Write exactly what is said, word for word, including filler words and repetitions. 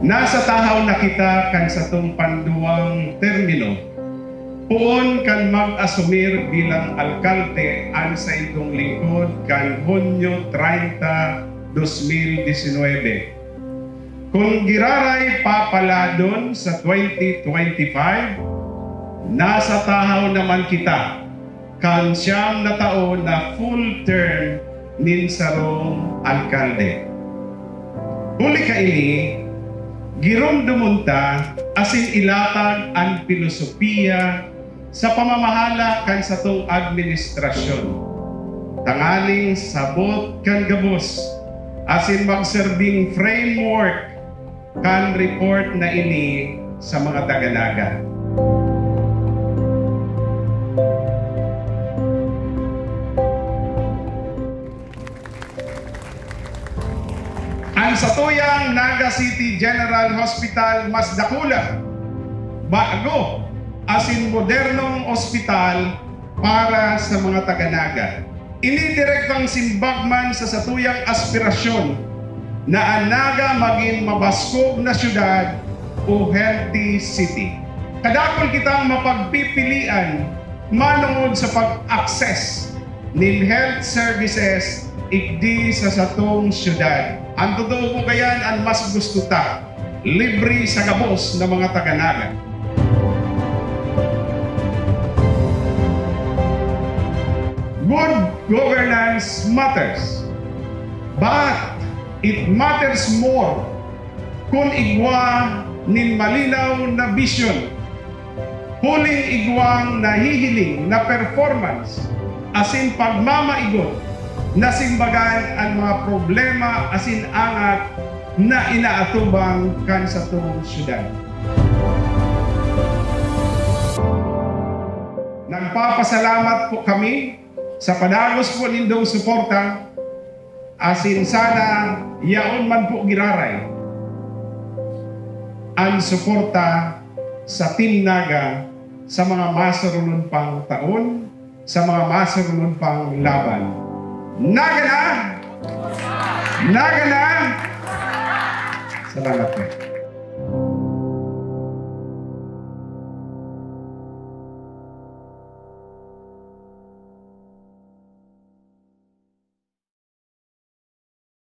Nasa tahaw na kita kan satong panduwang termino, poon kan mag-asumir bilang alkalde an saindong lingkod kan Hunyo treinta, dos mil disinwebe. Kun giraray papaladon sa twenty twenty-five, nasa tahaw naman kita kan siyam na taon na full term nin sarong alkalde. Huli kaini, giromdomon ta asin ilatag an pilosopiya sa pamamahala kan satong administrasyon, tanganing sabot kan gabos asin magserbing framework kan report na ini sa mga taga-Naga. An satuyang Naga City General Hospital mas dakula, bago, asin modernong ospital para sa mga taga-Naga. Ini direktang simbag man sa satuyang aspirasyon na an Naga magin mabaskog na syudad o healthy city. Kadakul kitang mapagpipilian manongod sa pag-access nin health services igdi sa satong syudad. An totoo po kayan, an mas gusto ta, libre sa gabos na mga taga-Naga. Good governance matters, but it matters more kun igwa nin malinaw na bisyon, huling igwang nahihiling na performance asin pagmamaigot na simbagan an mga problema asin angat na inaatubang kan satong syudad. Nagpapasalamat po kami sa padagos po nindong suporta, asin sana yaon man po giraray an suporta sa Team Naga sa mga masurunod pang taon, sa mga masurunod pang laban. Naga na! Naga na! Salamat po.